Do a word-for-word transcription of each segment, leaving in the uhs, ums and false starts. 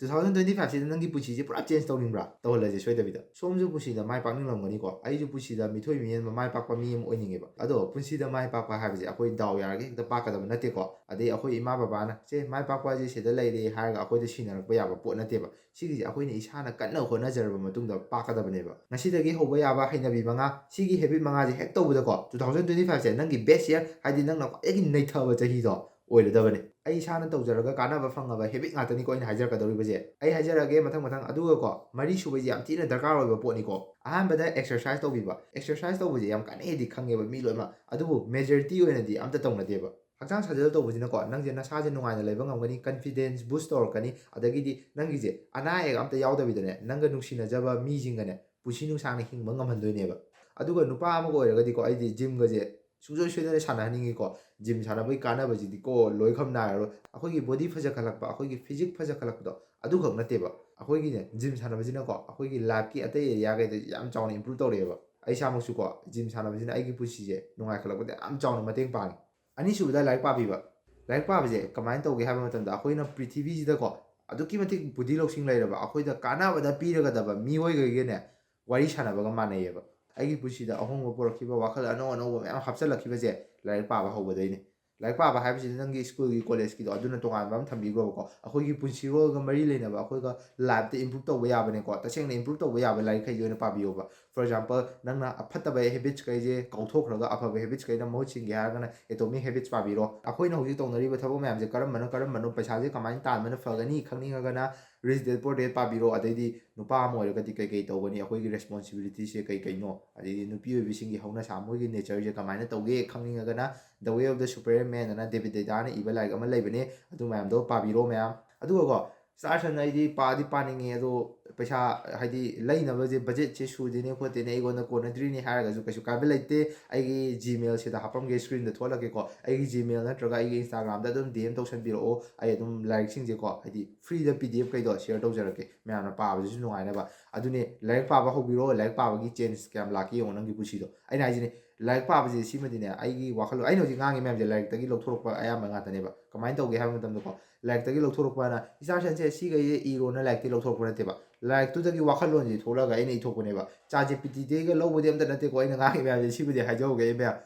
Two thousand twenty ꯐꯥꯏꯚꯁꯤꯗ ꯅꯪꯒꯤ ꯄꯨꯟꯁꯤꯁꯦ ꯄꯨꯔꯥ ꯆꯦꯟꯖ ꯇꯧꯅꯤꯡꯕ꯭ꯔꯥ? ꯇꯧꯍꯜꯂꯁꯦ ꯁꯣꯏꯗꯕꯤꯗ꯫ ꯁꯣꯝꯁꯨ ꯄꯨꯟꯁꯤꯗ ꯃꯥꯏ ꯄꯥꯛꯅꯤꯡꯂꯝꯒꯅꯤꯀꯣ꯫ ꯑꯩꯁꯨ ꯄꯨꯟꯁꯤꯗ ꯃꯤꯊꯣꯏ ꯃꯤꯍꯦꯟꯕ ꯃꯥꯏ ꯄꯥꯛꯄ ꯃꯤ ꯑꯃ ꯑꯣꯏꯅꯤꯡꯉꯦꯕ꯫ ꯑꯗꯣ ꯄꯨꯟꯁꯤꯗ ꯃꯥꯏ ꯄꯥꯛꯄ ꯍꯥꯏꯕꯁꯦ ꯑꯩꯈꯣꯏ ꯗꯥꯎ ꯌꯥꯔꯒ ꯍꯦꯛꯇ ꯄꯥꯛꯀꯗꯕ ꯅꯠꯇꯦꯀꯣ꯫ ꯑꯗꯩ ꯑꯩꯈꯣꯏ ꯏꯃꯥ ꯕꯕꯥꯅ "ꯁꯦ, ꯃꯥꯏ ꯄꯥꯛꯄ ꯍꯥꯏꯁꯦ ꯁꯤꯗ ꯂꯩꯔꯦ" ꯍꯥꯏꯔꯒ ꯑꯩꯈꯣꯏꯗ ꯁꯤꯟꯅꯔꯛꯄ ꯌꯥꯕ ꯄꯣꯠ ꯅꯠꯇꯦꯕ꯫ ꯁꯤꯒꯤꯁꯦ ꯑꯩꯈꯣꯏꯅ ꯏꯁꯥꯅ ꯀꯟꯅ ꯍꯣꯠꯅꯖꯔꯕ ꯃꯇꯨꯡꯗ ꯄꯥꯛꯀꯗꯕꯅꯦꯕ꯫ ꯉꯁꯤꯗꯒꯤ ꯍꯧꯕ ꯌꯥꯕ ꯍꯩꯅꯕꯤ ꯃꯉꯥ, ꯁꯤꯒꯤ ꯍꯦꯕꯤꯠ ꯃꯉꯥꯁꯦ ꯍꯦꯛ ꯇꯧꯕꯗꯀꯣ, ꯇꯨ ꯊꯥꯎꯖꯟ ꯇ꯭ꯋꯦꯟꯇꯤ ꯐꯥꯏꯚꯁꯦ ꯅꯪꯒꯤ ꯕꯦꯁ ꯌꯔ, ꯍꯥꯏꯗꯤ ꯅꯪꯅ ꯈ꯭ꯋꯥꯏꯗꯒꯤ ꯅꯩꯊꯕ ꯆꯍꯤꯗꯣ ꯑꯣꯏꯔꯗꯕꯅꯤ꯫ ꯑꯩ ꯏꯁꯥꯅ ꯇꯧꯖꯔꯒ ꯀꯥꯟꯅꯕ ꯐꯪꯉꯕ ꯍꯦꯕꯤꯠ ꯉꯥꯛꯇꯅꯤꯀꯣ ꯑꯩꯅ ꯍꯥꯏꯖꯔꯛꯀꯗꯧꯔꯤꯕꯁꯦ꯫ ꯑꯩ ꯍꯥꯏꯖꯔꯛꯑꯒꯦ ꯃꯊꯪ ꯃꯊꯪ꯫ ꯑꯗꯨꯒꯀꯣ, ꯃꯔꯤ ꯁꯨꯕꯁꯦ ꯌꯥꯝ ꯊꯤꯅ ꯗꯔꯀꯥꯔ ꯑꯣꯏꯕ ꯄꯣꯠꯅꯤꯀꯣ꯫ ꯑꯍꯥꯟꯕꯗ ꯑꯦꯛꯁꯔꯁꯥꯏꯁ ꯇꯧꯕꯤꯕ꯫ ꯑꯦꯛꯁꯔꯁꯥꯏꯁ ꯇꯧꯕꯁꯦ ꯌꯥꯝ ꯀꯥꯟꯅꯩꯗꯤ ꯈꯪꯉꯦꯕ ꯃꯤ ꯂꯣꯏꯅꯃꯛ, ꯑꯗꯨꯕꯨ ꯃꯦꯖꯣꯔꯤꯇꯤ ꯑꯣꯏꯅꯗꯤ ꯑꯝꯇ ꯇꯧꯅꯗꯦꯕ꯫ ꯍꯛꯆꯥꯡ ꯁꯥꯖꯦꯜ ꯇꯧꯕꯁꯤꯅꯀꯣ, ꯅꯪꯁꯦ ꯅꯁꯥꯁꯦ ꯅꯨꯡꯉꯥꯏꯅ ꯂꯩꯕ ꯉꯝꯒꯅꯤ, ꯀꯟꯐꯤꯗꯦꯟꯁ ꯕꯨꯁ ꯇꯧꯔꯛꯀꯅꯤ, ꯑꯗꯒꯤꯗꯤ ꯅꯪꯒꯤꯁꯦ ꯑꯅꯥ ꯑꯌꯦꯛ ꯑꯝꯇ ꯌꯥꯎꯗꯕꯤꯗꯅꯦ, ꯅꯪꯒ ꯅꯨꯡꯁꯤꯅꯖꯕ ꯃꯤꯁꯤꯡꯒꯅꯦ ꯄꯨꯟꯁꯤ ꯅꯨꯡꯁꯥꯡꯅ ꯍꯤꯡꯕ ꯉꯝꯍꯟꯗꯣꯏꯅꯦꯕ꯫ ꯑꯗꯨꯒ ꯅꯨꯄꯥ ꯑꯃꯒ ꯑꯣꯏꯔꯒꯗꯤꯀꯣ, ꯑꯩꯗꯤ ꯖꯤꯝꯒꯁꯦ ꯁꯨꯡꯁꯣꯏ ꯁꯣꯏꯗꯅ ꯁꯥꯟꯅꯍꯟꯅꯤꯡꯉꯤꯀꯣ꯫ ꯖꯤꯝ ꯁꯥꯟꯅꯕꯒꯤ ꯀꯥꯟꯅꯕꯁꯤꯗꯤꯀꯣ ꯂꯣꯏꯈꯝ ꯅꯥꯏꯔꯔꯣꯏ꯫ ꯑꯩꯈꯣꯏꯒꯤ ꯕꯣꯗꯤ ꯐꯖꯈꯠꯂꯛꯄ, ꯑꯩꯈꯣꯏꯒꯤ ꯐꯤꯖꯤꯛ ꯐꯖꯈꯠꯂꯛꯄꯗꯣ ꯑꯗꯨꯈꯛ ꯅꯠꯇꯦꯕ, ꯑꯩꯈꯣꯏꯒꯤꯅꯦ ꯖꯤꯝ ꯁꯥꯟꯅꯕꯁꯤꯅꯀꯣ ꯑꯩꯈꯣꯏꯒꯤ ꯂꯥꯏꯐꯀꯤ ꯑꯇꯩ ꯑꯦꯔꯤꯌꯥꯈꯩꯗ ꯌꯥꯝ ꯆꯥꯎꯅ ꯏꯝꯄ꯭ꯔꯨꯞ ꯇꯧꯔꯛꯑꯦꯕ꯫ ꯑꯩ ꯏꯁꯥꯃꯛꯁꯨꯀꯣ ꯖꯤꯝ ꯁꯥꯟꯅꯕꯁꯤꯅ ꯑꯩꯒꯤ ꯄꯨꯟꯁꯤꯁꯦ ꯅꯨꯡꯉꯥꯏꯈꯠꯂꯛꯄꯗ ꯌꯥꯝ ꯆꯥꯎꯅ ꯃꯇꯦꯡ ꯄꯥꯡꯉꯤ꯫ ꯑꯅꯤꯁꯨꯕꯗ ꯂꯥꯏꯔꯤꯛ ꯄꯥꯕꯤꯕ꯫ ꯂꯥꯏꯔꯤꯛ ꯄꯥꯕꯁꯦ ꯀꯃꯥꯏꯅ ꯇꯧꯒꯦ ꯍꯥꯏꯕ ꯃꯇꯝꯗ, ꯑꯩꯈꯣꯏꯅ ꯄ꯭ꯔꯤꯊꯤꯕꯤꯁꯤꯗꯀꯣ ꯑꯗꯨꯛꯀꯤ ꯃꯇꯤꯛ ꯕꯨꯙꯤ ꯂꯧꯁꯤꯡ ꯂꯩꯔꯕ, ꯑꯩꯈꯣꯏꯗ ꯀꯥꯟꯅꯕꯗ ꯄꯤꯔꯒꯗꯕ ꯃꯤꯑꯣꯏꯈꯩꯒꯅꯦ ꯋꯥꯔꯤ ꯁꯥꯟꯅꯕꯒ ꯃꯥꯟꯅꯩꯌꯦꯕ꯫ ꯑꯩꯒꯤ ꯄꯨꯟꯁꯤꯗ ꯑꯍꯣꯡꯕ ꯄꯨꯔꯛꯈꯤꯕ, ꯋꯥꯈꯜ ꯑꯅꯧ ꯑꯅꯧꯕ ꯃꯌꯥꯝ ꯍꯥꯞꯆꯤꯜꯂꯛꯈꯤꯕꯁꯦ ꯂꯥꯏꯔꯤꯛ ꯄꯥꯕ ꯍꯧꯕꯗꯩꯅꯦ꯫ ꯂꯥꯏꯔꯤꯛ ꯄꯥꯕ ꯍꯥꯏꯕꯁꯤꯗꯤ ꯅꯪꯒꯤ ꯁ꯭ꯀꯨꯜꯒꯤ, ꯀꯣꯂꯦꯖꯀꯤꯗꯣ ꯑꯗꯨꯅ ꯇꯣꯉꯥꯟꯕ ꯑꯃ ꯊꯝꯕꯤꯈ꯭ꯔꯣꯕꯀꯣ꯫ ꯑꯩꯈꯣꯏꯒꯤ ꯄꯨꯟꯁꯤꯔꯣꯜꯒ ꯃꯔꯤ ꯂꯩꯅꯕ, ꯑꯩꯈꯣꯏꯒ ꯂꯥꯏꯐꯇ ꯏꯝꯄ꯭ꯔꯨꯞ ꯇꯧꯕ ꯌꯥꯕꯅꯦꯀꯣ꯫ ꯇꯁꯦꯡꯅ ꯏꯝꯄ꯭ꯔꯨꯞ ꯇꯧꯕ ꯌꯥꯕ ꯂꯥꯏꯔꯤꯛꯈꯩꯁꯦ ꯑꯣꯏꯅ ꯄꯥꯕꯤꯌꯣꯕ꯫ For example, ꯅꯪꯅ ꯑꯐꯠꯇꯕ ꯍꯦꯕꯤꯠꯁꯈꯩꯁꯦ ꯀꯥꯎꯊꯣꯛꯈ꯭ꯔꯒ ꯑꯐꯕ ꯍꯦꯕꯤꯠꯁꯈꯩꯅ ꯃꯍꯨꯠ ꯁꯤꯟꯒꯦ ꯍꯥꯏꯔꯒꯅ Atomic Habits ꯄꯥꯕꯤꯔꯣ꯫ ꯑꯩꯈꯣꯏꯅ ꯍꯧꯖꯤꯛ ꯇꯧꯅꯔꯤꯕ ꯊꯕꯛ ꯃꯌꯥꯝꯁꯦ ꯀꯔꯝꯕꯅ ꯀꯔꯝꯕꯅꯣ, ꯄꯩꯁꯥꯁꯦ ꯀꯃꯥꯏꯅ ꯇꯥꯟꯕꯅ ꯐꯒꯅꯤ ꯈꯪꯅꯤꯡꯉꯒꯅ Rich Dad Poor Dad ꯄꯥꯕꯤꯔꯣ꯫ ꯑꯗꯩꯗꯤ ꯅꯨꯄꯥ ꯑꯃ ꯑꯣꯏꯔꯒꯗꯤ ꯀꯩ ꯀꯩ ꯇꯧꯒꯅꯤ, ꯑꯩꯈꯣꯏꯒꯤ ꯔꯦꯁꯄꯣꯟꯁꯤꯕꯤꯂꯤꯇꯤꯁꯦ ꯀꯩ ꯀꯩꯅꯣ, ꯑꯗꯩꯗꯤ ꯅꯨꯄꯤ ꯑꯣꯏꯕꯤꯁꯤꯡꯒꯤ ꯍꯧꯅꯁꯥ, ꯃꯣꯏꯒꯤ ꯅꯦꯆꯔꯁꯦ ꯀꯃꯥꯏꯅ ꯇꯧꯒꯦ ꯈꯪꯅꯤꯡꯉꯒꯅ The Way of the Superman ꯑꯅ ꯗꯦꯕꯤꯠ ꯗꯦꯗꯥꯅ ꯏꯕ ꯂꯥꯏꯔꯤꯛ ꯑꯃ ꯂꯩꯕꯅꯦ, ꯑꯗꯨ ꯃꯌꯥꯝꯗꯣ ꯄꯥꯕꯤꯔꯣ ꯃꯌꯥꯝ꯫ ꯑꯗꯨꯒꯀꯣ, "ꯁꯥꯔ ꯁꯟ, ꯑꯩꯗꯤ ꯄꯥꯗꯤ ꯄꯥꯅꯤꯡꯉꯦ, ꯑꯗꯣ ꯄꯩꯁꯥ, ꯍꯥꯏꯗꯤ, ꯂꯩꯅꯕꯁꯦ ꯕꯖꯦꯠꯁꯦ ꯁꯨꯗꯦꯅꯦ ꯈꯣꯠꯇꯦꯅꯦ, ꯑꯩꯉꯣꯟꯗ ꯀꯣꯟꯅꯗ꯭ꯔꯤꯅꯦ" ꯍꯥꯏꯔꯒꯁꯨ ꯀꯩꯁꯨ ꯀꯥꯏꯕ ꯂꯩꯇꯦ꯫ ꯑꯩꯒꯤ ꯖꯤꯃꯦꯜꯁꯤꯗ ꯍꯥꯞꯄꯝꯒꯦ, ꯁ꯭ꯀ꯭ꯔꯤꯟꯗ ꯊꯣꯛꯍꯜꯂꯛꯀꯦꯀꯣ꯫ ꯑꯩꯒꯤ ꯖꯤꯃꯦꯜ ꯅꯠꯇ꯭ꯔꯒ ꯑꯩꯒꯤ ꯏꯟꯁꯇꯥꯒ꯭ꯔꯥꯝꯗ ꯑꯗꯨꯝ ꯗꯤ ꯑꯦꯝ ꯇꯧꯁꯟꯕꯤꯔꯛꯑꯣ꯫ ꯑꯩ ꯑꯗꯨꯝ ꯂꯥꯏꯔꯤꯛꯁꯤꯡꯁꯦꯀꯣ, ꯍꯥꯏꯗꯤ, ꯐ꯭ꯔꯤꯗ ꯄꯤ ꯗꯤ ꯑꯦꯐ ꯀꯩꯗꯣ ꯁꯤꯌꯔ ꯇꯧꯖꯔꯛꯀꯦ, ꯃꯌꯥꯝꯅ ꯄꯥꯕꯗꯁꯨ ꯅꯨꯡꯉꯥꯏꯅꯕ꯫ ꯑꯗꯨꯅꯦ, ꯂꯥꯏꯔꯤꯛ ꯄꯥꯕ ꯍꯧꯕꯤꯔꯣ꯫ ꯂꯥꯏꯔꯤꯛ ꯄꯥꯕꯒꯤ ꯆꯦꯟꯖ ꯀꯌꯥꯝ ꯂꯥꯛꯀꯦ ꯌꯦꯡꯉꯣ ꯅꯪꯒꯤ ꯄꯨꯟꯁꯤꯗꯣ꯫ ꯑꯩꯅ ꯍꯥꯏꯁꯤꯅꯦ, ꯂꯥꯏꯔꯤꯛ ꯄꯥꯕꯁꯦ ꯁꯤꯃꯗꯤꯅꯦ, ꯑꯩꯒꯤ ꯋꯥꯈꯜꯂꯣꯟ, ꯑꯩꯅ ꯍꯧꯖꯤꯛ ꯉꯥꯡꯉꯤ ꯃꯌꯥꯝꯁꯦ ꯂꯥꯏꯔꯤꯛꯇꯒꯤ ꯂꯧꯊꯣꯔꯛꯄ ꯑꯌꯥꯝꯕ ꯉꯥꯛꯇꯅꯦꯕ꯫ ꯀꯃꯥꯏꯅ ꯇꯧꯒꯦ ꯍꯥꯏꯕ ꯃꯇꯝꯗꯀꯣ, ꯂꯥꯏꯔꯤꯛꯇꯒꯤ ꯂꯧꯊꯣꯔꯛꯄꯅ, "ꯏꯆꯥ ꯁꯟꯁꯦ ꯁꯤꯈꯩꯁꯦ ꯏꯔꯣꯅ" ꯂꯥꯏꯔꯤꯛꯇꯒꯤ ꯂꯧꯊꯣꯔꯛꯄ ꯅꯠꯇꯦꯕ꯫ ꯂꯥꯏꯔꯤꯛꯇꯨꯗꯒꯤ ꯋꯥꯈꯜꯂꯣꯟꯁꯦ ꯊꯣꯛꯂꯛꯑꯒ ꯑꯩꯅ ꯏꯊꯣꯛꯄꯅꯦꯕ꯫ ꯆꯥꯠ ꯖꯤ ꯄꯤ ꯇꯤꯗꯒꯤꯒ ꯂꯧꯕꯗꯤ ꯑꯝꯇ ꯅꯠꯇꯦꯀꯣ ꯑꯩꯅ ꯉꯥꯡꯉꯤ ꯃꯌꯥꯝꯁꯦ꯫ ꯁꯤꯕꯨꯗꯤ ꯍꯥꯏꯖꯍꯧꯒꯦ ꯑꯩ ꯃꯌꯥꯝ꯫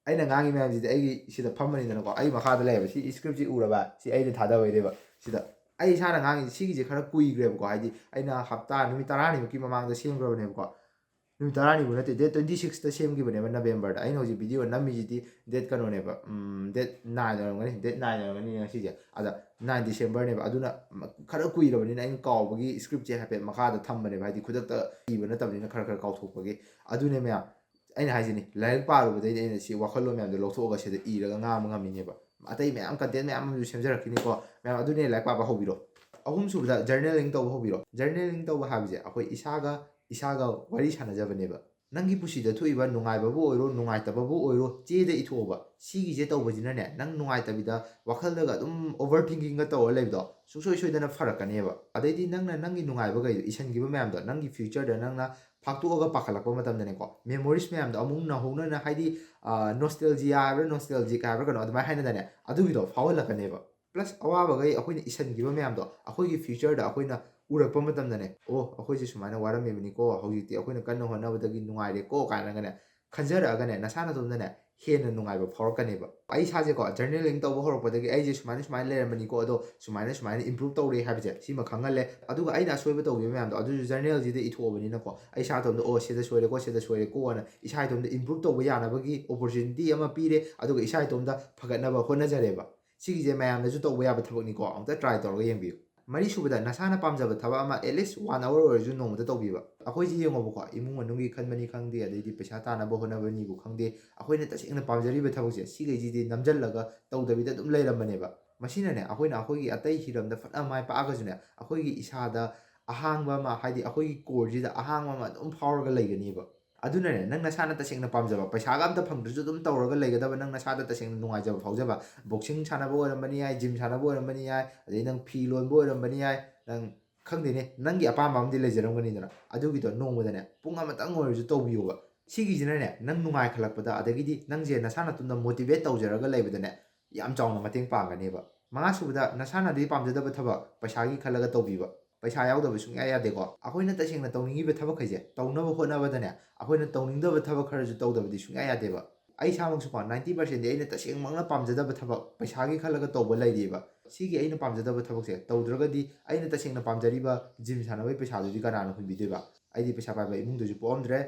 ꯑꯩꯅ ꯉꯥꯡꯉꯤ ꯃꯌꯥꯝꯁꯤꯗꯤ ꯑꯩꯒꯤ ꯁꯤꯗ ꯐꯝꯕꯅꯤꯗꯅꯀꯣ, ꯑꯩ ꯃꯈꯥꯗ ꯂꯩꯌꯦꯕ꯫ ꯁꯤ script ꯁꯤ ꯎꯔꯕ? ꯁꯤ ꯑꯩꯅ ꯊꯥꯗꯕꯩꯅꯦꯕ꯫ ꯁꯤꯗ ꯑꯩ ꯏꯁꯥꯅ ꯉꯥꯡꯉꯤ ꯁꯤꯒꯤꯁꯦ ꯈꯔ ꯀꯨꯏꯈ꯭ꯔꯦꯕꯀꯣ, ꯍꯥꯏꯗꯤ ꯑꯩꯅ ꯍꯞꯇꯥ, ꯅꯨꯃꯤꯠ ꯇꯔꯥꯅꯤꯃꯨꯛꯀꯤ ꯃꯃꯥꯡꯗ ꯁꯦꯝꯈ꯭ꯔꯕꯅꯦꯕꯀꯣ꯫ ꯅꯨꯃꯤꯠ ꯇꯔꯥꯅꯤꯃꯨꯛ ꯅꯠꯇꯦ, date twenty sixꯇ ꯁꯦꯝꯈꯤꯕꯅꯦꯕ, Novemberꯗ꯫ ꯑꯩꯅ ꯍꯧꯖꯤꯛ video ꯅꯝꯃꯤꯁꯤꯗꯤ date ꯀꯩꯅꯣꯅꯦꯕ, ꯎꯝ, date nine ꯑꯣꯏꯔꯝꯒꯅꯤ, date nine ꯑꯣꯏꯔꯝꯒꯅꯤ ꯉꯁꯤꯁꯦ꯫ ꯑꯗ nine Decemberꯅꯦꯕ꯫ ꯑꯗꯨꯅ ꯃ-, ꯈꯔ ꯀꯨꯏꯔꯕꯅꯤꯅ ꯑꯩꯅ ꯀꯥꯎꯕꯒꯤ scriptꯁꯦ ꯍꯥꯏꯐꯦꯠ ꯃꯈꯥꯗ ꯊꯝꯕꯅꯦꯕ, ꯍꯥꯏꯗꯤ ꯈꯨꯗꯛꯇ ꯏꯕ ꯅꯠꯇꯕꯅꯤꯅ ꯈꯔ ꯈꯔ ꯀꯥꯎꯊꯣꯛꯄꯒꯤ꯫ ꯑꯗꯨꯅꯦ ꯃꯌꯥꯝ, ꯑꯩꯅ ꯍꯥꯏꯁꯤꯅꯤ, ꯂꯥꯏꯔꯤꯛ ꯄꯥꯔꯨꯕꯗꯩꯗꯤ ꯑꯩꯅ ꯁꯤ ꯋꯥꯈꯜꯂꯣꯟ ꯃꯌꯥꯝꯗꯣ ꯂꯧꯊꯣꯛꯑꯒ ꯁꯤꯗ ꯏꯔꯒ ꯉꯥꯡꯕ ꯉꯝꯃꯤꯅꯦꯕ꯫ ꯑꯇꯩ ꯃꯌꯥꯝ content ꯃꯌꯥꯝ ꯑꯃꯁꯨ ꯁꯦꯝꯖꯔꯛꯈꯤꯅꯤꯀꯣ ꯃꯌꯥꯝ, ꯑꯗꯨꯅꯦ ꯂꯥꯏꯔꯤꯛ ꯄꯥꯕ ꯍꯧꯕꯤꯔꯣ꯫ ꯑꯍꯨꯝꯁꯨꯕꯗ journaling ꯇꯧꯕ ꯍꯧꯕꯤꯔꯣ꯫ Journaling ꯇꯧꯕ ꯍꯥꯏꯕꯁꯦ ꯑꯩꯈꯣꯏ ꯏꯁꯥꯒ, ꯏꯁꯥꯒ ꯋꯥꯔꯤ ꯁꯥꯟꯅꯖꯕꯅꯦꯕ꯫ ꯅꯪꯒꯤ ꯄꯨꯟꯁꯤꯗ ꯊꯣꯛꯏꯕ ꯅꯨꯡꯉꯥꯏꯕꯕꯨ ꯑꯣꯏꯔꯣ, ꯅꯨꯡꯉꯥꯏꯇꯕꯕꯨ ꯑꯣꯏꯔꯣ, ꯆꯦꯗ ꯏꯊꯣꯛꯑꯣꯕ꯫ ꯁꯤꯒꯤꯁꯦ ꯇꯧꯕꯁꯤꯅꯅꯦ, ꯅꯪ ꯅꯨꯡꯉꯥꯏꯇꯕꯤꯗ ꯋꯥꯈꯜꯗꯒ ꯑꯗꯨꯝ overthinkingꯒ ꯇꯧꯔ ꯂꯩꯕꯗꯣ ꯁꯨꯡꯁꯣꯏ ꯁꯣꯏꯗꯅ ꯐꯔꯛꯀꯅꯦꯕ꯫ ꯑꯗꯩꯗꯤ ꯅꯪꯅ ꯅꯪꯒꯤ ꯅꯨꯡꯉꯥꯏꯕꯈꯩꯗꯣ, ꯏꯁꯟꯈꯤꯕ ꯃꯌꯥꯝꯗꯣ, ꯅꯪꯒꯤ futureꯗ ꯅꯪꯅ ꯐꯥꯛꯇꯣꯛꯑꯒ ꯄꯥꯈꯠꯂꯛꯄ ꯃꯇꯝꯗꯅꯦꯀꯣ, memories ꯃꯌꯥꯝꯗꯣ ꯑꯃꯨꯛ ꯅꯧꯍꯧꯅꯅ, ꯍꯥꯏꯗꯤ, ꯑ, nostalgia ꯍꯥꯏꯕ꯭ꯔꯥ, nostalgic ꯍꯥꯏꯕ꯭ꯔꯥ ꯀꯩꯅꯣ ꯑꯗꯨꯃꯥꯏꯅ ꯍꯥꯏꯅꯗꯥꯏꯅꯦ, ꯑꯗꯨꯒꯤꯗꯣ ꯐꯥꯎꯍꯜꯂꯛꯀꯅꯦꯕ꯫ Plus ꯑꯋꯥꯕꯈꯩ ꯑꯩꯈꯣꯏꯅ ꯏꯁꯟꯈꯤꯕ ꯃꯌꯥꯝꯗꯣ ꯑꯩꯈꯣꯏꯒꯤ futureꯗ ꯑꯩꯈꯣꯏꯅ ꯎꯔꯛꯄ ꯃꯇꯝꯗꯅꯦ, "ꯑꯣ, ꯑꯩꯈꯣꯏꯁꯦ ꯁꯨꯃꯥꯏꯅ ꯋꯥꯔꯝꯃꯤꯕꯅꯤꯀꯣ, ꯍꯧꯖꯤꯛꯇꯤ ꯑꯩꯈꯣꯏꯅ ꯀꯟꯅ ꯍꯣꯠꯅꯕꯗꯒꯤ ꯅꯨꯡꯉꯥꯏꯔꯦꯀꯣ" ꯀꯥꯏꯅꯒꯅꯦ ꯈꯟꯖꯔꯛꯑꯒꯅꯦ, ꯅꯁꯥ ꯅꯇꯣꯝꯗꯅꯦ ꯍꯦꯟꯅ ꯅꯨꯡꯉꯥꯏꯕ ꯐꯥꯎꯔꯛꯀꯅꯦꯕ꯫ ꯑꯩ ꯏꯁꯥꯁꯦꯀꯣ, journaling ꯇꯧꯕ ꯍꯧꯔꯛꯄꯗꯒꯤ ꯑꯩꯁꯦ ꯁꯨꯃꯥꯏꯅ ꯁꯨꯃꯥꯏꯅ ꯂꯩꯔꯝꯕꯅꯤꯀꯣ, ꯑꯗꯣ ꯁꯨꯃꯥꯏꯅ ꯁꯨꯃꯥꯏꯅ improve ꯇꯧꯔꯦ ꯍꯥꯏꯕꯁꯦ ꯁꯤꯃ ꯈꯪꯍꯜꯂꯦ꯫ ꯑꯗꯨꯒ ꯑꯩꯅ ꯑꯁꯣꯏꯕ ꯇꯧꯈꯤꯕ ꯃꯌꯥꯝꯗꯣ ꯑꯗꯨꯁꯨ journalꯁꯤꯗ ꯏꯊꯣꯛꯑꯕꯅꯤꯅꯀꯣ, ꯑꯩ ꯏꯁꯥ ꯏꯇꯣꯝꯗ, "ꯑꯣ, ꯁꯤꯗ ꯁꯣꯏꯔꯦꯀꯣ, ꯁꯤꯗ ꯁꯣꯏꯔꯦꯀꯣ" ꯍꯥꯏꯅ ꯏꯁꯥ ꯏꯇꯣꯝꯗ improve ꯇꯧꯕ ꯌꯥꯅꯕꯒꯤ opportunity ꯑꯃ ꯄꯤꯔꯦ꯫ ꯑꯗꯨꯒ ꯏꯁꯥ ꯏꯇꯣꯝꯗ ꯐꯒꯠꯅꯕ ꯍꯣꯠꯅꯖꯔꯦꯕ꯫ ꯁꯤꯒꯤꯁꯦ ꯃꯌꯥꯝꯅꯁꯨ ꯇꯧꯕ ꯌꯥꯕ ꯊꯕꯛꯅꯤꯀꯣ, ꯑꯃꯨꯛꯇ try ꯇꯧꯔꯒ ꯌꯦꯡꯕꯤꯌꯨ꯫ ꯃꯔꯤꯁꯨꯕꯗ, ꯅꯁꯥꯅ ꯄꯥꯝꯖꯕ ꯊꯕꯛ ꯑꯃ at least one hour ꯑꯣꯏꯔꯁꯨ ꯅꯣꯡꯃꯗ ꯇꯧꯕꯤꯕ꯫ ꯑꯩꯈꯣꯏꯁꯦ ꯌꯦꯡꯉꯣꯕꯀꯣ, ꯏꯃꯨꯡ ꯃꯅꯨꯡꯒꯤ ꯈꯟꯕꯅꯤ ꯈꯪꯗꯦ, ꯑꯗꯩꯗꯤ ꯄꯩꯁꯥ ꯇꯥꯅꯕ ꯍꯣꯠꯅꯕꯅꯤꯕꯨ ꯈꯪꯗꯦ, ꯑꯩꯈꯣꯏꯅ ꯇꯁꯦꯡꯅ ꯄꯥꯝꯖꯔꯤꯕ ꯊꯕꯛꯁꯦ ꯁꯤꯈꯩꯁꯤꯗꯤ ꯅꯝꯁꯤꯜꯂꯒ ꯇꯧꯗꯕꯤꯗ ꯑꯗꯨꯝ ꯂꯩꯔꯝꯕꯅꯦꯕ꯫ ꯃꯁꯤꯅꯅꯦ, ꯑꯩꯈꯣꯏꯅ ꯑꯩꯈꯣꯏꯒꯤ ꯑꯇꯩ ꯍꯤꯔꯝꯗ ꯐꯅ ꯃꯥꯏ ꯄꯥꯛꯑꯒꯁꯨꯅꯦ, ꯑꯩꯈꯣꯏꯒꯤ ꯏꯁꯥꯗ ꯑꯍꯥꯡꯕ ꯑꯃ, ꯍꯥꯏꯗꯤ ꯑꯩꯈꯣꯏꯒꯤ coreꯁꯤꯗ ꯑꯍꯥꯡꯕ ꯑꯃ ꯑꯗꯨꯝ ꯐꯥꯎꯔꯒ ꯂꯩꯒꯅꯦꯕ꯫ ꯑꯗꯨꯅꯅꯦ, ꯅꯪ ꯅꯁꯥꯅ ꯇꯁꯦꯡꯅ ꯄꯥꯝꯖꯕ, ꯄꯩꯁꯥꯒ ꯑꯝꯇ ꯐꯪꯗ꯭ꯔꯁꯨ ꯑꯗꯨꯝ ꯇꯧꯔꯒ ꯂꯩꯒꯗꯕ, ꯅꯪ ꯅꯁꯥꯗ ꯇꯁꯦꯡꯅ ꯅꯨꯡꯉꯥꯏꯖꯕ ꯐꯥꯎꯖꯕ, boxing ꯁꯥꯟꯅꯕ ꯑꯣꯏꯔꯝꯕꯅꯤ ꯌꯥꯏ, gym ꯁꯥꯟꯅꯕ ꯑꯣꯏꯔꯝꯕꯅꯤ ꯌꯥꯏ, ꯑꯗꯩ ꯅꯪ ꯐꯤ ꯂꯣꯟꯕ ꯑꯣꯏꯔꯝꯕꯅꯤ ꯌꯥꯏ, ꯅꯪ ꯈꯪꯗꯦꯅꯦ, ꯅꯪꯒꯤ ꯑꯄꯥꯝꯕ ꯑꯃꯗꯤ ꯂꯩꯖꯔꯝꯒꯅꯤꯗꯅ, ꯑꯗꯨꯒꯤꯗꯣ ꯅꯣꯡꯃꯗꯅꯦ ꯄꯨꯡ ꯑꯃꯇꯪ ꯑꯣꯏꯔꯁꯨ ꯇꯧꯕꯤꯌꯣꯕ꯫ ꯁꯤꯒꯤꯁꯤꯅꯅꯦ, ꯅꯪ ꯅꯨꯡꯉꯥꯏꯈꯠꯂꯛꯄꯗ, ꯑꯗꯒꯤꯗꯤ ꯅꯪꯁꯦ ꯅꯁꯥ ꯅꯇꯣꯝꯗ motivate ꯇꯧꯖꯔꯒ ꯂꯩꯕꯗꯅꯦ, ꯌꯥꯝ ꯆꯥꯎꯅ ꯃꯇꯦꯡ ꯄꯥꯡꯒꯅꯦꯕ꯫ ꯃꯉꯥꯁꯨꯕꯗ, ꯅꯁꯥꯅꯗꯤ ꯄꯥꯝꯖꯗꯕ ꯊꯕꯛ ꯄꯩꯁꯥꯒꯤ ꯈꯜꯂꯒ ꯇꯧꯕꯤꯕ꯫ ꯄꯩꯁꯥ ꯌꯥꯎꯗꯕ ꯁꯨꯡꯌꯥ ꯌꯥꯗꯦꯀꯣ꯫ ꯑꯩꯈꯣꯏꯅ ꯇꯁꯦꯡꯅ ꯇꯧꯅꯤꯡꯉꯤꯕ ꯊꯕꯛꯈꯩꯁꯦ ꯇꯧꯅꯕ ꯍꯣꯠꯅꯕꯗꯅꯦ, ꯑꯩꯈꯣꯏꯅ ꯇꯧꯅꯤꯡꯗꯕ ꯊꯕꯛ ꯈꯔꯁꯨ ꯇꯧꯗꯕꯗꯤ ꯁꯨꯡꯌꯥ ꯌꯥꯗꯦꯕ꯫ ꯑꯩ ꯏꯁꯥꯃꯛꯁꯨꯀꯣ, ninety percentꯗꯤ ꯑꯩꯅ ꯇꯁꯦꯡꯃꯛꯅ ꯄꯥꯝꯖꯗꯕ ꯊꯕꯛ ꯄꯩꯁꯥꯒꯤ ꯈꯜꯂꯒ ꯇꯧꯕ ꯂꯩꯔꯤꯕ꯫ ꯁꯤꯒꯤ ꯑꯩꯅ ꯄꯥꯝꯖꯗꯕ ꯊꯕꯛꯁꯦ ꯇꯧꯗ꯭ꯔꯒꯗꯤ ꯑꯩꯅ ꯇꯁꯦꯡꯅ ꯄꯥꯝꯖꯔꯤꯕ gym ꯁꯥꯟꯅꯕꯒꯤ ꯄꯩꯁꯥꯗꯨꯗꯤ ꯀꯅꯥꯅ ꯍꯨꯟꯕꯤꯗꯣꯏꯕ? ꯑꯩꯗꯤ ꯄꯩꯁꯥ ꯄꯥꯏꯕ ꯏꯃꯨꯡꯗꯁꯨ ꯄꯣꯛꯑꯝꯗ꯭ꯔꯦ,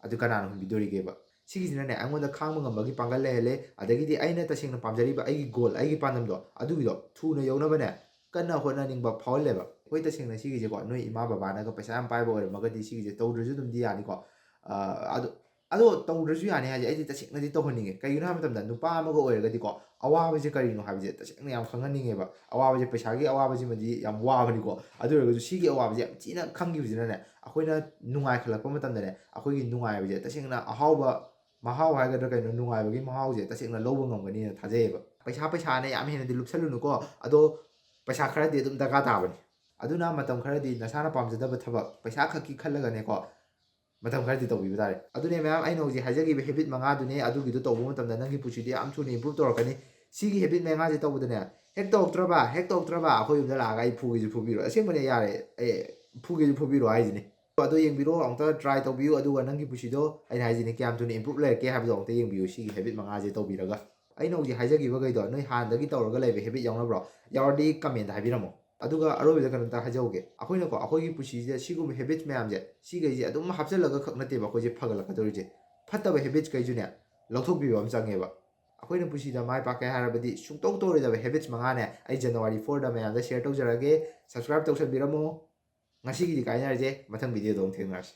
ꯑꯗꯨ ꯀꯅꯥꯅ ꯍꯨꯟꯕꯤꯗꯣꯔꯤꯒꯦꯕ? ꯁꯤꯒꯤꯁꯤꯅꯅꯦ, ꯑꯩꯉꯣꯟꯗ ꯈꯥꯡꯕ ꯉꯝꯕꯒꯤ ꯄꯥꯡꯒꯜ ꯂꯩꯍꯜꯂꯦ, ꯑꯗꯒꯤꯗꯤ ꯑꯩꯅ ꯇꯁꯦꯡꯅ ꯄꯥꯝꯖꯔꯤꯕ ꯑꯩꯒꯤ goal, ꯑꯩꯒꯤ ꯄꯥꯟꯗꯝꯗꯣ, ꯑꯗꯨꯒꯤꯗꯣ ꯊꯨꯅ ꯌꯧꯅꯕꯅꯦ, ꯀꯟꯅ ꯍꯣꯠꯅꯅꯤꯡꯕ ꯐꯥꯎꯍꯜꯂꯦꯕ꯫ ꯑꯩꯈꯣꯏ ꯇꯁꯦꯡꯅ ꯁꯤꯒꯤꯁꯦꯀꯣ, ꯅꯣꯏ ꯏꯃꯥ ꯕꯕꯥꯅꯒ ꯄꯩꯁꯥ ꯌꯥꯝ ꯄꯥꯏꯕ ꯑꯣꯏꯔꯝꯃꯒꯗꯤ ꯁꯤꯒꯤꯁꯦ ꯇꯧꯗ꯭ꯔꯁꯨ ꯑꯗꯨꯝꯗꯤ ꯌꯥꯅꯤꯀꯣ꯫ ꯑꯥ, ꯑꯗꯣ, ꯑꯗꯣ ꯇꯧꯗ꯭ꯔꯁꯨ ꯌꯥꯅꯤ ꯍꯥꯏꯁꯦ ꯑꯩꯗꯤ ꯇꯁꯦꯡꯅꯗꯤ ꯇꯧꯍꯟꯅꯤꯡꯉꯦ꯫ ꯀꯩꯒꯤꯅꯣ ꯍꯥꯏꯕ ꯃꯇꯝꯗ, ꯅꯨꯄꯥ ꯑꯃꯒ ꯑꯣꯏꯔꯒꯗꯤꯀꯣ, ꯑꯋꯥꯕꯁꯦ ꯀꯔꯤꯅꯣ ꯍꯥꯏꯕꯁꯦ ꯇꯁꯦꯡꯅ ꯌꯥꯝ ꯈꯪꯍꯟꯅꯤꯡꯉꯦꯕ꯫ ꯑꯋꯥꯕꯁꯦ, ꯄꯩꯁꯥꯒꯤ ꯑꯋꯥꯕꯁꯤꯃꯗꯤ ꯌꯥꯝ ꯋꯥꯕꯅꯤꯀꯣ, ꯑꯗꯨ ꯑꯣꯏꯔꯒꯁꯨ ꯁꯤꯒꯤ ꯑꯋꯥꯕꯁꯦ ꯌꯥꯝ ꯊꯤꯅ ꯈꯪꯈꯤꯕꯁꯤꯅꯅꯦ, ꯑꯩꯈꯣꯏꯅ ꯅꯨꯡꯉꯥꯏꯈꯠꯂꯛꯄ ꯃꯇꯝꯗꯅꯦ, ꯑꯩꯈꯣꯏꯒꯤ ꯅꯨꯡꯉꯥꯏꯕꯁꯦ ꯇꯁꯦꯡꯅ ꯑꯍꯥꯎꯕ ꯃꯍꯥꯎ ꯍꯥꯏꯒꯗ꯭ꯔꯥ ꯀꯩꯅꯣ, ꯅꯨꯡꯉꯥꯏꯕꯒꯤ ꯃꯍꯥꯎꯁꯦ ꯇꯁꯦꯡꯅ ꯂꯧꯕ ꯉꯝꯒꯅꯤꯅ ꯊꯥꯖꯩꯌꯦꯕ꯫ ꯄꯩꯁꯥ, ꯄꯩꯁꯥꯅ ꯌꯥꯝ ꯍꯦꯟꯅꯗꯤ ꯂꯨꯞꯁꯜꯂꯨꯅꯨꯀꯣ, ꯑꯗꯣ ꯄꯩꯁꯥ ꯈꯔꯗꯤ ꯑꯗꯨꯝ ꯗꯔꯀꯥꯔ ꯇꯥꯕꯅꯤ꯫ ꯑꯗꯨꯅ ꯃꯇꯝ ꯈꯔꯗꯤ ꯅꯁꯥꯅ ꯄꯥꯝꯖꯗꯕ ꯊꯕꯛ ꯄꯩꯁꯥ ꯈꯛꯀꯤ ꯈꯜꯂꯒꯅꯦꯀꯣ, ꯃꯇꯝ ꯈꯔꯗꯤ ꯇꯧꯕꯤꯕ ꯇꯥꯔꯦ꯫ ꯑꯗꯨꯅꯦ ꯃꯌꯥꯝ, ꯑꯩꯅ ꯍꯧꯖꯤꯛ ꯍꯥꯏꯖꯈꯤꯕ habit ꯃꯉꯥꯗꯨꯅꯦ, ꯑꯗꯨꯒꯤꯗꯣ ꯇꯧꯕ ꯃꯇꯝꯗ ꯅꯪꯒꯤ ꯄꯨꯟꯁꯤꯗꯤ ꯌꯥꯝ ꯊꯨꯅ improve ꯇꯧꯔꯛꯀꯅꯤ꯫ ꯁꯤꯒꯤ habit ꯃꯉꯥꯁꯦ ꯇꯧꯕꯗꯅꯦ, ꯍꯦꯛ ꯇꯧꯔꯛꯇ꯭ꯔꯕ, ꯍꯦꯛ ꯇꯧꯔꯛꯇ꯭ꯔꯕ, ꯑꯩꯈꯣꯏ ꯌꯨꯝꯗ ꯂꯥꯛꯑꯒ ꯑꯩ ꯐꯨꯒꯦꯁꯨ ꯐꯨꯕꯤꯔꯣ꯫ ꯑꯁꯦꯡꯕꯅꯦ, ꯌꯥꯔꯦ, ꯑꯦ, ꯐꯨꯒꯦꯁꯨ ꯐꯨꯕꯤꯔꯣ ꯍꯥꯏꯁꯤꯅꯤ꯫ ꯑꯗꯣ ꯌꯦꯡꯕꯤꯔꯣ, ꯑꯃꯨꯛꯇ try ꯇꯧꯕꯤꯌꯨ, ꯑꯗꯨꯒ ꯅꯪꯒꯤ ꯄꯨꯟꯁꯤꯗꯣ, ꯑꯩꯅ ꯍꯥꯏꯁꯤꯅꯤ, ꯀꯌꯥꯝ ꯊꯨꯅ improve ꯂꯩꯔꯛꯀꯦ ꯍꯥꯏꯕꯗꯣ ꯑꯃꯨꯛꯇ ꯌꯦꯡꯕꯤꯌꯨ, ꯁꯤꯒꯤ habit ꯃꯉꯥꯁꯦ ꯇꯧꯕꯤꯔꯒ꯫ ꯑꯩꯅ ꯍꯧꯖꯤꯛ ꯍꯥꯏꯖꯈꯤꯕꯈꯩꯗꯣ ꯅꯣꯏ ꯍꯥꯟꯅꯗꯒꯤ ꯇꯧꯔꯒ ꯂꯩꯕ habit ꯌꯥꯎꯅꯕ꯭ꯔꯣ? ꯌꯥꯎꯔꯗꯤ commentꯇ ꯍꯥꯏꯕꯤꯔꯝꯃꯣ꯫ ꯑꯗꯨꯒ ꯑꯔꯣꯏꯕꯗ ꯀꯩꯅꯣꯝꯇ ꯍꯥꯏꯖꯍꯧꯒꯦ꯫ ꯑꯩꯈꯣꯏꯅꯀꯣ, ꯑꯩꯈꯣꯏꯒꯤ ꯄꯨꯟꯁꯤꯁꯤꯗ ꯁꯤꯒꯨꯝꯕ habits ꯃꯌꯥꯝꯁꯦ, ꯁꯤꯈꯩꯁꯦ ꯑꯗꯨꯝ ꯍꯥꯞꯆꯤꯜꯂꯒ ꯈꯛ ꯅꯠꯇꯦꯕ ꯑꯩꯈꯣꯏꯁꯦ ꯐꯒꯠꯂꯛꯀꯗꯧꯔꯤꯁꯦ꯫ ꯐꯠꯇꯕ habitsꯈꯩꯁꯨꯅꯦ, ꯂꯧꯊꯣꯛꯄꯤꯕ ꯑꯃ ꯆꯪꯉꯦꯕ꯫ ꯑꯩꯈꯣꯏꯅ ꯄꯨꯟꯁꯤꯗ ꯃꯥꯏ ꯄꯥꯛꯀꯦ ꯍꯥꯏꯔꯕꯗꯤ ꯁꯨꯡꯇꯧ ꯇꯧꯔꯣꯏꯗꯕ habits ꯃꯉꯥꯅꯦ, ꯑꯩ January fourꯗ ꯃꯌꯥꯝꯗ share ꯇꯧꯖꯔꯒꯦ꯫ Subscribe ꯇꯧꯁꯟꯕꯤꯔꯝꯃꯣ꯫ ꯉꯁꯤꯒꯤꯗꯤ ꯀꯥꯏꯅꯔꯁꯦ, ꯃꯊꯪ videoꯗ ꯑꯃꯨꯛ ꯊꯦꯡꯅꯔꯁꯤ꯫